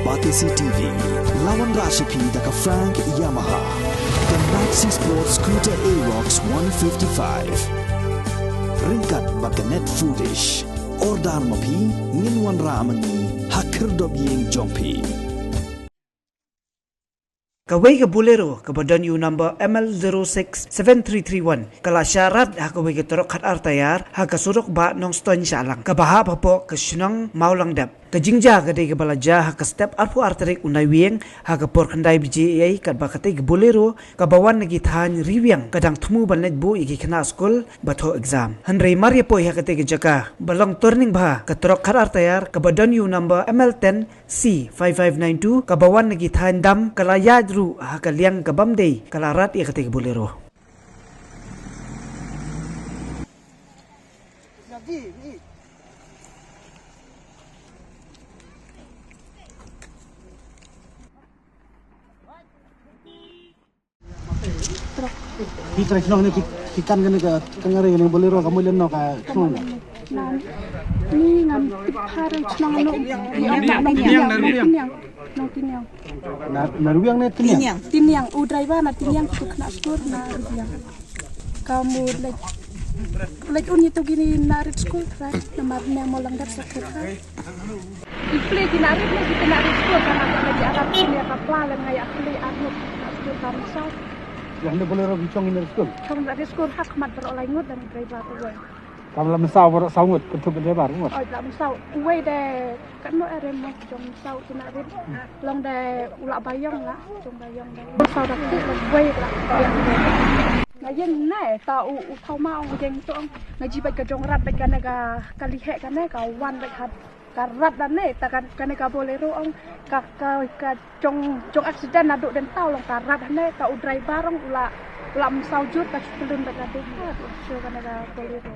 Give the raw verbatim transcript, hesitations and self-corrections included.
R T C T V, la wanrah sha phi da ka Frank Yamaha, ka Maxi Sport Scooter Aerox one fifty-five. Ryngkat bad ka Net Foodish. Order ma phi, ngin wanrah ma ngi ha khyrdop ïing jong phi. Kawei ka Bolero kaba don ïa u number M L zero six seven three three one ka la shah rat ha kawei ka trok khatar taïar ha ka surok ba Nongstoiñ Shillong, kaba hap hapoh ka shnong Mawlangdep. Ka jingjia ka dei kaba la jia ha ka step arphew ar tarik u Naiwieng ha ka por khyndai baje eiei, katba katei ka Bolero kaba wan na ki thaiñ Riwiang ka dang thmu ban leit buh ïa ki khynnah skul ba thoh exam. Hynrei mar ïa poi ha katei ka jaka ba long turning bha, ka trok khatar taïar kaba don ïa u number M L ten C five five nine two kaba wan na ki thaiñ Dam ka la ïaid ruh ha ka liang ka bym dei, ka la rat ïa katei ka Bolero. Ki trai shnong ne ki, ki kan kane ka, ka ngari kane Bolero ka mut lano ka shnong ne. Na, ni ngan tip pha re shnong no. Tiniang, Tiniang, Tiniang. Nong Tiniang. Na, na Riwiang ne Tiniang? Tiniang. Tiniang, u driver na Tiniang, ki khynnah skul na Riwiang. Ka mut leit, leit un ïa tu kine na rit skul, right? Namar ne Mawlangdep sa kut, right? Ki plie ki na rit ne ki na rit skul, ka na ka ïa arap ne ka pla lem nga ïa plie arngut na skul ka msaw. Ïa hynda Bolero ki chong ïa na rit skul? Chong na rit skul ha khmat baroh lai ngut dan driver tu wei. Kam la msaw baroh saw ngut, kynthup driver ngut. Oi, la msaw. Uwei de katno ere mo jong msaw ki na rit. Long de u la Bayong la, jong Bayong de. Msaw da ki la uwei la. Nga ïeng ne ta u, u thaw ma ong ïeng to ong. Nga ji bad ka jong rat bad kane ka, ka liheh kane ka wan bad ka, ka rat da ne ta kan, kane ka Bolero ong ka, ka, ka jong, jong accident naduh den taw long ka rat ne ta u driver ong u la, u la msaw jur ka shu kyllun bad ka dei ha u shu kane ka Bolero.